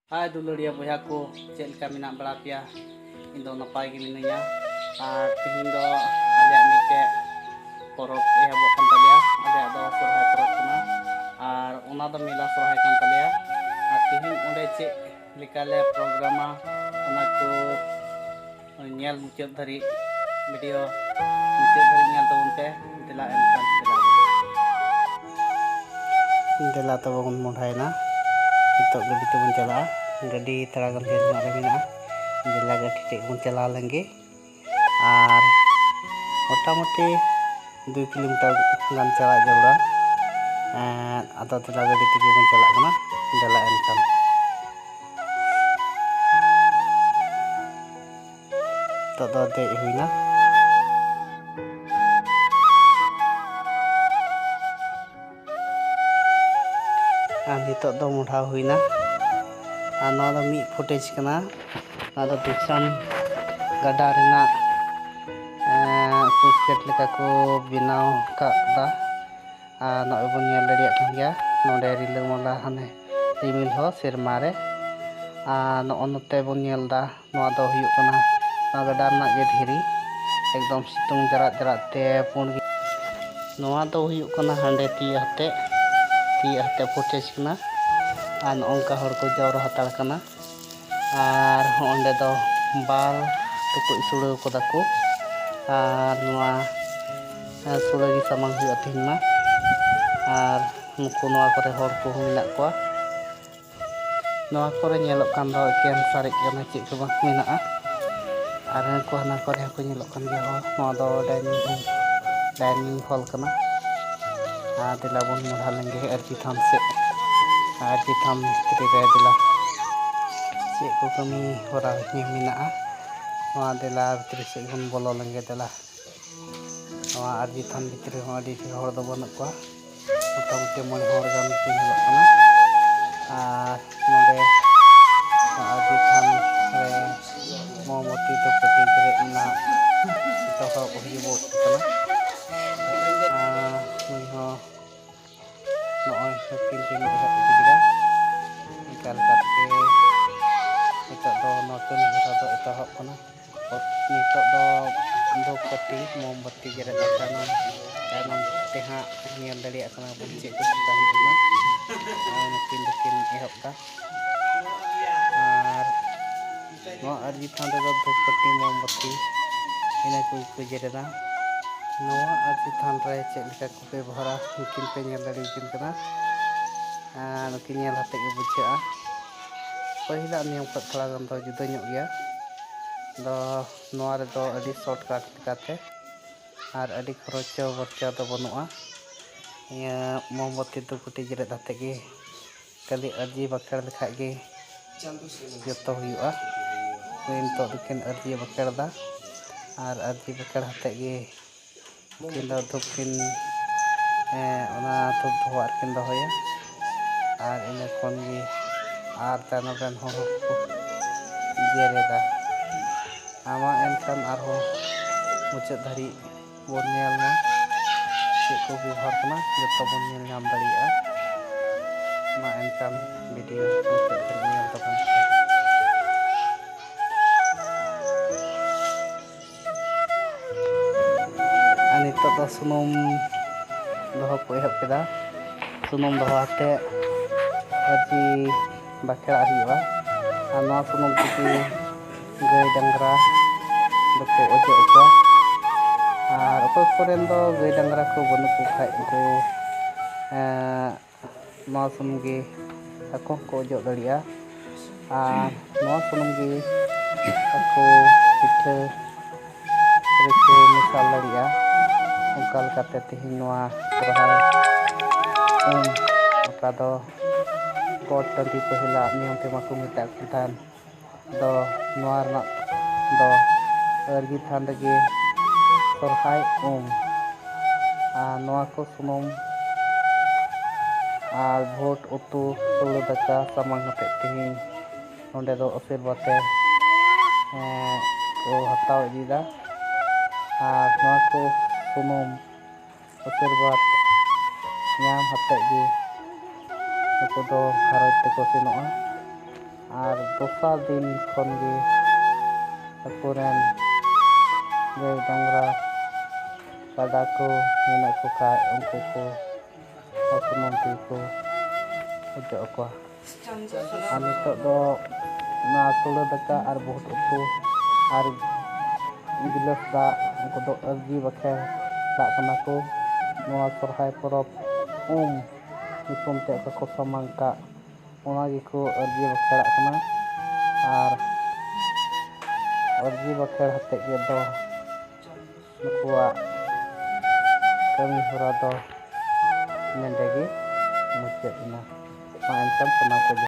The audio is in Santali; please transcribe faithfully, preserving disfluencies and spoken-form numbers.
ᱦᱟᱭ ᱫᱩᱞᱟᱹᱲᱤᱭᱟᱹ ᱵᱚᱭᱦᱟ ᱠᱚ, ᱪᱮᱫ ᱞᱮᱠᱟ ᱢᱮᱱᱟᱜ ᱵᱟᱲᱟ ᱯᱮᱭᱟ? ᱤᱧ ᱫᱚ ᱱᱟᱯᱟᱭ ᱜᱮ ᱢᱤᱱᱟᱹᱧᱟ᱾ ᱟᱨ ᱛᱮᱦᱮᱧ ᱫᱚ ᱟᱞᱮᱭᱟᱜ ᱢᱤᱫᱴᱮᱡ ᱯᱚᱨᱚᱵᱽ ᱮᱦᱚᱵᱚᱜ ᱠᱟᱱ ᱛᱟᱞᱮᱭᱟ᱾ ᱟᱞᱮᱭᱟᱜ ᱫᱚ ᱥᱚᱨᱦᱟᱭ ᱯᱚᱨᱚᱵᱽ ᱠᱟᱱᱟ᱾ ᱟᱨ ᱚᱱᱟ ᱫᱚ ᱢᱮᱞᱟ ᱥᱚᱨᱦᱟᱭ ᱠᱟᱱ ᱛᱟᱞᱮᱭᱟ᱾ ᱟᱨ ᱛᱮᱦᱮᱧ ᱚᱸᱰᱮ ᱪᱮᱫ ᱞᱮᱠᱟᱞᱮ ᱯᱨᱳᱜᱨᱟᱢᱟ, ᱚᱱᱟ ᱠᱚ ᱧᱮᱞ ᱢᱩᱪᱟᱹᱫ ᱫᱷᱟᱹᱨᱤᱡ, ᱵᱷᱤᱰᱤᱭᱳ ᱢᱩᱪᱟᱹᱫ ᱫᱷᱟᱹᱨᱤᱡ ᱧᱮᱞ ᱛᱟᱵᱚᱱ ᱯᱮ᱾ ᱫᱮᱞᱟ ᱮᱱᱠᱷᱟᱱ ᱫᱮᱞᱟ᱾ ᱫᱮᱞᱟ ᱛᱟᱵᱚᱱ ᱢᱚᱦᱰᱟᱭᱮᱱᱟ᱾ ᱱᱤᱛᱚᱜ ᱜᱟᱹᱰᱤ ᱛᱮᱵᱚᱱ ᱪᱟᱞᱟᱜᱼᱟ᱾ ᱜᱟᱹᱰᱤ ᱛᱷᱚᱲᱟ ᱜᱟᱱ ᱰᱷᱮᱨ ᱧᱚᱜ ᱨᱮ ᱢᱮᱱᱟᱜᱼᱟ᱾ ᱫᱮᱞᱟ ᱜᱟᱹᱰᱤ ᱴᱷᱮᱡ ᱵᱚᱱ ᱪᱟᱞᱟᱣ ᱞᱮᱱ ᱜᱮ᱾ ᱟᱨ ᱢᱚᱴᱟᱢᱩᱴᱤ ᱫᱩᱭ ᱠᱤᱞᱳᱢᱤᱴᱟᱨ ᱜᱟᱱ ᱪᱟᱞᱟᱜ ᱡᱟᱹᱨᱩᱲᱟ᱾ ᱮᱸ, ᱟᱫᱚ ᱫᱮᱞᱟ ᱜᱟᱹᱰᱤ ᱛᱮᱜᱮ ᱵᱚᱱ ᱪᱟᱞᱟᱜ ᱠᱟᱱᱟ᱾ ᱫᱮᱞᱟ ᱮᱱᱠᱷᱟᱱ᱾ ᱱᱤᱛᱚᱜ ᱫᱚ ᱫᱮᱡ ᱦᱩᱭᱱᱟ᱾ ᱟᱨ ᱱᱤᱛᱚᱜ ᱫᱚ ᱢᱚᱰᱷᱟᱣ ᱦᱩᱭᱱᱟ᱾ ᱟᱨ ᱱᱚᱣᱟ ᱫᱚ ᱢᱤᱫ ᱯᱷᱩᱴᱮᱡᱽ ᱠᱟᱱᱟ᱾ ᱱᱚᱣᱟ ᱫᱚ ᱫᱩᱥᱟᱱ ᱜᱟᱰᱟ ᱨᱮᱱᱟᱜ, ᱮᱸ, ᱥᱩᱥ ᱜᱮᱴ ᱞᱮᱠᱟ ᱠᱚ ᱵᱮᱱᱟᱣ ᱟᱠᱟᱫᱟ᱾ ᱟᱨ ᱱᱚᱜᱼᱚᱭ ᱵᱚᱱ ᱧᱮᱞ ᱫᱟᱲᱮᱭᱟᱜ ᱠᱟᱱ ᱜᱮᱭᱟ, ᱱᱚᱰᱮ ᱨᱤᱞᱟᱹᱢᱟᱞᱟ ᱦᱟᱱᱮ ᱨᱤᱢᱤᱞ ᱦᱚᱸ ᱥᱮᱨᱢᱟ ᱨᱮ᱾ ᱟᱨ ᱱᱚᱜᱼᱚ ᱱᱚᱛᱮ ᱵᱚᱱ ᱧᱮᱞ ᱮᱫᱟ, ᱱᱚᱣᱟ ᱫᱚ ᱦᱩᱭᱩᱜ ᱠᱟᱱᱟ, ᱱᱚᱣᱟ ᱜᱟᱰᱟ ᱨᱮᱱᱟᱜ ᱜᱮ ᱫᱷᱤᱨᱤ, ᱮᱠᱫᱚᱢ ᱥᱤᱛᱩᱝ ᱡᱟᱨᱟᱜ ᱡᱟᱨᱟᱜ ᱛᱮ ᱯᱩᱸᱰ ᱜᱮ᱾ ᱱᱚᱣᱟ ᱫᱚ ᱦᱩᱭᱩᱜ ᱠᱟᱱᱟ ᱦᱟᱸᱰᱮ ᱛᱤ ᱦᱟᱛᱮ, ᱛᱤ ᱦᱟᱛᱮ ᱯᱷᱩᱴᱮᱡᱽ ᱠᱟᱱᱟ᱾ ᱟᱨ ᱱᱚᱜᱼᱚ ᱱᱚᱝᱠᱟ ᱦᱚᱲ ᱠᱚ ᱡᱟᱣᱨᱟ ᱦᱟᱛᱟᱲ ᱠᱟᱱᱟ᱾ ᱟᱨ ᱚᱸᱰᱮ ᱫᱚ ᱵᱟᱨ ᱴᱩᱠᱩᱡ ᱥᱩᱲᱟᱹ ᱠᱟᱫᱟ ᱠᱚ᱾ ᱟᱨ ᱱᱚᱣᱟ, ᱮ, ᱥᱩᱲᱟᱹ ᱜᱮ ᱥᱟᱢᱟᱝ ᱦᱩᱭᱩᱜᱼᱟ ᱛᱮᱦᱮᱧ ᱢᱟ᱾ ᱟᱨ ᱱᱩᱠᱩ ᱱᱚᱣᱟ ᱠᱚᱨᱮ ᱦᱚᱲ ᱠᱚᱦᱚᱸ ᱢᱮᱱᱟᱜ ᱠᱚᱣᱟ᱾ ᱱᱚᱣᱟ ᱠᱚᱨᱮ ᱧᱮᱞᱚᱜ ᱠᱟᱱ ᱫᱚ ᱮᱠᱮᱱ ᱥᱟᱨᱮᱡ ᱠᱟᱱᱟ, ᱪᱮᱫ ᱠᱚ ᱵᱟᱝ ᱢᱮᱱᱟᱜᱼᱟ᱾ ᱟᱨ ᱩᱱᱠᱩ ᱦᱟᱱᱟ ᱠᱚᱨᱮ ᱦᱚᱸᱠᱚ ᱧᱮᱞᱚᱜ ᱠᱟᱱ ᱜᱮᱭᱟ ᱦᱚᱲ᱾ ᱱᱚᱣᱟ ᱫᱚ dining room, dining hall ᱠᱟᱱᱟ᱾ ᱟᱨ ᱫᱮᱞᱟ ᱵᱚᱱ ᱢᱚᱦᱰᱟ ᱞᱮᱱᱜᱮ ᱟᱨᱡᱤ ᱛᱷᱟᱱ ᱥᱮᱫ᱾ ᱟᱨᱡᱤ ᱛᱷᱟᱱ ᱵᱷᱤᱛᱨᱤ ᱨᱮ ᱫᱮᱞᱟ ᱪᱮᱫ ᱠᱚ ᱠᱟᱹᱢᱤ ᱦᱚᱨᱟ ᱢᱮᱱᱟᱜᱼᱟ, ᱱᱚᱣᱟ ᱫᱮᱞᱟ ᱵᱷᱤᱛᱨᱤ ᱥᱮᱫ ᱵᱚᱱ ᱵᱚᱞᱚ ᱞᱮᱱᱜᱮ ᱫᱮᱞᱟ᱾ ᱱᱚᱣᱟ ᱟᱨᱡᱤ ᱛᱷᱟᱱ ᱵᱷᱤᱛᱨᱤ ᱨᱮᱦᱚᱸ ᱟᱹᱰᱤ ᱰᱷᱮᱨ ᱦᱚᱲ ᱫᱚ ᱵᱟᱹᱱᱩᱜ ᱠᱚᱣᱟ᱾ ᱢᱚᱴᱟᱢᱩᱴᱤ ᱢᱚᱬᱮ ᱦᱚᱲ ᱜᱟᱱ ᱠᱚ ᱧᱮᱞᱚᱜ ᱠᱟᱱᱟ᱾ ᱟᱨ ᱱᱚᱰᱮ ᱟᱹᱰᱤ ᱛᱷᱟᱱ ᱨᱮ ᱢᱳᱢᱵᱟᱛᱤ ᱫᱷᱩᱯ ᱠᱟᱹᱴᱤᱡ ᱡᱮᱨᱮᱫ ᱨᱮᱱᱟᱜ ᱮᱛᱚᱦᱚᱵ ᱦᱩᱭᱩᱜᱚᱜ ᱠᱟᱱᱟ᱾ ᱟᱨ ᱱᱩᱭ ᱦᱚᱸ ᱱᱚᱜᱼᱚᱭ ᱱᱩᱠᱤᱱ ᱠᱤᱱ ᱮᱦᱚᱵ ᱤᱫᱤ ᱠᱮᱫᱟ᱾ ᱚᱱᱠᱟ ᱞᱮᱠᱟᱛᱮ ᱱᱤᱛᱚᱜ ᱫᱚ ᱱᱚᱣᱟ ᱠᱟᱹᱢᱤ ᱦᱚᱨᱟ ᱫᱚ ᱮᱛᱚᱦᱚᱵ ᱠᱟᱱᱟ᱾ ᱱᱤᱛᱚᱜ ᱫᱚ ᱫᱷᱩᱯ ᱵᱟᱹᱛᱤ, ᱢᱳᱢᱵᱟᱹᱛᱤ ᱡᱮᱨᱮᱫ ᱠᱟᱛᱮ ᱛᱟᱭᱱᱚᱢ, ᱛᱟᱭᱱᱚᱢ ᱛᱮ ᱦᱟᱸᱜ ᱧᱮᱞ ᱫᱟᱲᱮᱭᱟᱜ ᱠᱟᱱᱟ ᱵᱚᱱ ᱪᱮᱫ ᱠᱚ ᱪᱤᱠᱟ ᱦᱩᱭᱩᱜ ᱠᱟᱱᱟ᱾ ᱟᱨ ᱱᱩᱠᱤᱱ ᱫᱚᱠᱤᱱ ᱮᱦᱚᱵ ᱮᱫᱟ᱾ ᱟᱨ ᱱᱚᱣᱟ ᱟᱨᱡᱤ ᱛᱷᱟᱱ ᱨᱮᱫᱚ ᱫᱷᱩᱯ ᱵᱟᱹᱛᱤ, ᱢᱳᱢᱵᱟᱹᱛᱤ, ᱤᱱᱟᱹ ᱠᱚᱜᱮ ᱠᱚ ᱡᱮᱨᱮᱫᱟ᱾ ᱱᱚᱣᱟ ᱟᱨᱡᱤ ᱛᱷᱟᱱ ᱨᱮ ᱪᱮᱫ ᱞᱮᱠᱟ ᱠᱚ ᱵᱮᱵᱚᱦᱟᱨᱟ, ᱱᱩᱠᱤᱱ ᱯᱮ ᱧᱮᱞ ᱫᱟᱲᱮᱭᱟᱠᱤᱱ ᱠᱟᱱᱟ᱾ ᱟᱨ ᱱᱩᱠᱤᱱ ᱧᱮᱞ ᱠᱟᱛᱮ ᱜᱮ ᱵᱩᱡᱷᱟᱹᱜᱼᱟ᱾ ᱯᱟᱹᱦᱤᱞᱟᱜ ᱱᱤᱭᱚᱢ ᱠᱷᱚᱱ ᱛᱷᱚᱲᱟ ᱜᱟᱱ ᱫᱚ ᱡᱩᱫᱟᱹ ᱧᱚᱜ ᱜᱮᱭᱟ᱾ ᱫᱚ ᱱᱚᱣᱟ ᱨᱮᱫᱚ ᱟᱹᱰᱤ shortcut ᱞᱮᱠᱟᱛᱮ ᱟᱨ ᱟᱹᱰᱤ ᱠᱷᱚᱨᱚᱪ ᱵᱚᱨᱪᱟ ᱫᱚ ᱵᱟᱹᱱᱩᱜᱼᱟ᱾ ᱤᱭᱟᱹ ᱢᱳᱢᱵᱟᱛᱤ ᱫᱷᱩᱯ ᱠᱟᱹᱴᱤᱡ ᱡᱮᱨᱮᱫ ᱟᱛᱮ ᱜᱮ ᱠᱷᱟᱹᱞᱤ ᱟᱹᱨᱡᱤ ᱵᱟᱠᱷᱮᱲ ᱞᱮᱠᱷᱟᱡ ᱜᱮ ᱡᱚᱛᱚ ᱦᱩᱭᱩᱜᱼᱟ᱾ ᱱᱤᱛᱚᱜ ᱫᱚᱠᱤᱱ ᱟᱹᱨᱡᱤ ᱵᱟᱠᱷᱮᱲ ᱮᱫᱟ ᱟᱨ ᱟᱹᱨᱡᱤ ᱵᱟᱠᱷᱮᱲ ᱟᱛᱮ ᱜᱮ ᱩᱱᱠᱤᱱ ᱫᱚ ᱫᱷᱩᱯ ᱠᱤᱱ, ᱮᱸ, ᱚᱱᱟ ᱫᱷᱩᱯ ᱫᱷᱩᱣᱟᱹ ᱨᱮᱠᱤᱱ ᱫᱚᱦᱚᱭᱟ᱾ ᱟᱨ ᱤᱱᱟᱹ ᱠᱷᱚᱱ ᱜᱮ ᱟᱨ ᱛᱟᱭᱱᱚᱢ ᱨᱮᱱ ᱦᱚᱲ ᱦᱚᱸᱠᱚ ᱡᱮᱨᱮᱫᱟ᱾ ᱟᱢᱟᱜ ᱮᱱᱠᱷᱟᱱ ᱟᱨᱦᱚᱸ ᱢᱩᱪᱟᱹᱫ ᱫᱷᱟᱹᱨᱤᱡ ᱵᱚᱱ ᱧᱮᱞ ᱢᱟ, ᱪᱮᱫ ᱠᱚ ᱵᱮᱵᱚᱦᱟᱨ ᱠᱟᱱᱟ, ᱡᱚᱛᱚ ᱵᱚᱱ ᱧᱮᱞ ᱧᱟᱢ ᱫᱟᱲᱮᱭᱟᱜᱼᱟ᱾ ᱢᱟ ᱮᱱᱠᱷᱟᱱ video ᱢᱩᱪᱟᱹᱫ ᱫᱷᱟᱹᱨᱤᱡ ᱧᱮᱞ ᱛᱟᱵᱚᱱ ᱯᱮ᱾ ᱟᱨ ᱱᱤᱛᱚᱜ ᱫᱚ ᱥᱩᱱᱩᱢ ᱫᱚᱦᱚ ᱠᱚ ᱮᱦᱚᱵ ᱠᱮᱫᱟ᱾ ᱥᱩᱱᱩᱢ ᱫᱚᱦᱚ ᱠᱟᱛᱮ ᱟᱹᱨᱡᱤ ᱵᱟᱠᱷᱮᱲᱟᱜ ᱦᱩᱭᱩᱜᱼᱟ᱾ ᱟᱨ ᱱᱚᱣᱟ ᱥᱩᱱᱩᱢ ᱛᱮᱜᱮ ᱜᱟᱹᱭ ᱰᱟᱝᱨᱟ ᱫᱚᱠᱚ ᱚᱡᱚᱜ ᱟᱠᱚᱣᱟ᱾ ᱟᱨ ᱚᱠᱚᱭ ᱠᱚᱨᱮᱱ ᱫᱚ ᱜᱟᱹᱭ ᱰᱟᱝᱨᱟ ᱠᱚ ᱵᱟᱹᱱᱩᱜ ᱠᱚ ᱠᱷᱟᱡ, ᱩᱱᱠᱩ, ᱮᱸ, ᱱᱚᱣᱟ ᱥᱩᱱᱩᱢ ᱜᱮ ᱟᱠᱚ ᱦᱚᱸᱠᱚ ᱚᱡᱚᱜ ᱫᱟᱲᱮᱭᱟᱜᱼᱟ᱾ ᱟᱨ ᱱᱚᱣᱟ ᱥᱩᱱᱩᱢ ᱜᱮ ᱟᱠᱚ ᱯᱤᱴᱷᱟᱹ ᱨᱮᱠᱚ ᱢᱮᱥᱟᱞ ᱫᱟᱲᱮᱭᱟᱜᱼᱟ᱾ ᱚᱱᱠᱟ ᱞᱮᱠᱟᱛᱮ ᱛᱮᱦᱮᱧ ᱱᱚᱣᱟ ᱥᱚᱨᱦᱟᱭ ᱩᱢ, ᱚᱠᱟ ᱫᱚ ᱜᱚᱴ ᱴᱟᱺᱰᱤ ᱯᱟᱹᱦᱤᱞᱟᱜ ᱱᱤᱭᱚᱢ ᱛᱮᱢᱟ ᱠᱚ ᱢᱮᱛᱟᱜ ᱠᱟᱱ ᱛᱟᱦᱮᱱ ᱫᱚ, ᱱᱚᱣᱟ ᱨᱮᱱᱟᱜ ᱫᱚ ᱟᱹᱨᱡᱤ ᱛᱷᱟᱱ ᱨᱮᱜᱮ ᱥᱚᱨᱦᱟᱭ ᱩᱢ᱾ ᱟᱨ ᱱᱚᱣᱟ ᱠᱚ ᱥᱩᱱᱩᱢ ᱟᱨ ᱵᱷᱳᱴ ᱩᱛᱩ ᱥᱩᱲᱟᱹ ᱫᱟᱠᱟ ᱥᱟᱢᱟᱝ ᱠᱟᱛᱮᱫ ᱛᱮᱦᱮᱧ ᱱᱚᱸᱰᱮ ᱫᱚ ᱟᱥᱤᱨᱵᱟᱫᱽ ᱮ, ᱮᱸ, ᱠᱚ ᱦᱟᱛᱟᱣ ᱤᱫᱤᱭᱮᱫᱟ᱾ ᱟᱨ ᱱᱚᱣᱟ ᱠᱚ ᱥᱩᱱᱩᱢ ᱟᱥᱤᱨᱵᱟᱫᱽ ᱧᱟᱢ ᱦᱟᱛᱮᱫ ᱜᱮ ᱱᱩᱠᱩ ᱫᱚ ᱜᱷᱟᱨᱚᱸᱡᱽ ᱛᱮᱠᱚ ᱥᱮᱱᱚᱜᱼᱟ᱾ ᱟᱨ ᱫᱚᱥᱟᱨ ᱫᱤᱱ ᱠᱷᱚᱱ ᱜᱮ ᱟᱠᱚᱨᱮᱱ ᱜᱟᱹᱭ ᱰᱟᱝᱨᱟ ᱠᱟᱰᱟ ᱠᱚ ᱢᱮᱱᱟᱜ ᱠᱚ ᱠᱷᱟᱡ ᱩᱱᱠᱩ ᱠᱚ ᱥᱩᱱᱩᱢ ᱛᱮᱜᱮ ᱠᱚ ᱚᱡᱚᱜ ᱟᱠᱚᱣᱟ᱾ ᱟᱨ ᱱᱤᱛᱚᱜ ᱫᱚ ᱱᱚᱣᱟ ᱥᱩᱲᱟᱹ ᱫᱟᱠᱟ ᱟᱨ ᱵᱩᱦᱩᱴ ᱩᱛᱩ ᱟᱨ ᱜᱤᱞᱟᱹᱥ ᱫᱟᱜ, ᱩᱱᱠᱩ ᱫᱚ ᱟᱹᱨᱡᱤ ᱵᱟᱠᱷᱮᱲ ᱪᱟᱞᱟᱜ ᱠᱟᱱᱟ ᱠᱚ᱾ ᱱᱚᱣᱟ ᱥᱚᱨᱦᱟᱭ ᱯᱚᱨᱚᱵᱽ ᱩᱢ ᱧᱩᱛᱩᱢ ᱛᱮ ᱚᱠᱟ ᱠᱚ ᱥᱟᱢᱟᱝ ᱠᱟᱜ, ᱚᱱᱟ ᱜᱮᱠᱚ ᱟᱹᱨᱡᱤ ᱵᱟᱠᱷᱮᱲᱟᱜ ᱠᱟᱱᱟ᱾ ᱟᱨ ᱟᱹᱨᱡᱤ ᱵᱟᱠᱷᱮᱲ ᱦᱚᱛᱮᱡ ᱜᱮ ᱫᱚ ᱱᱩᱠᱩᱣᱟᱜ ᱠᱟᱹᱢᱤ ᱦᱚᱨᱟ ᱫᱚ ᱱᱚᱰᱮ ᱜᱮ ᱢᱩᱪᱟᱹᱫ ᱮᱱᱟ᱾ ᱢᱟ ᱮᱱᱠᱷᱟᱱ ᱥᱟᱱᱟᱢ ᱠᱚ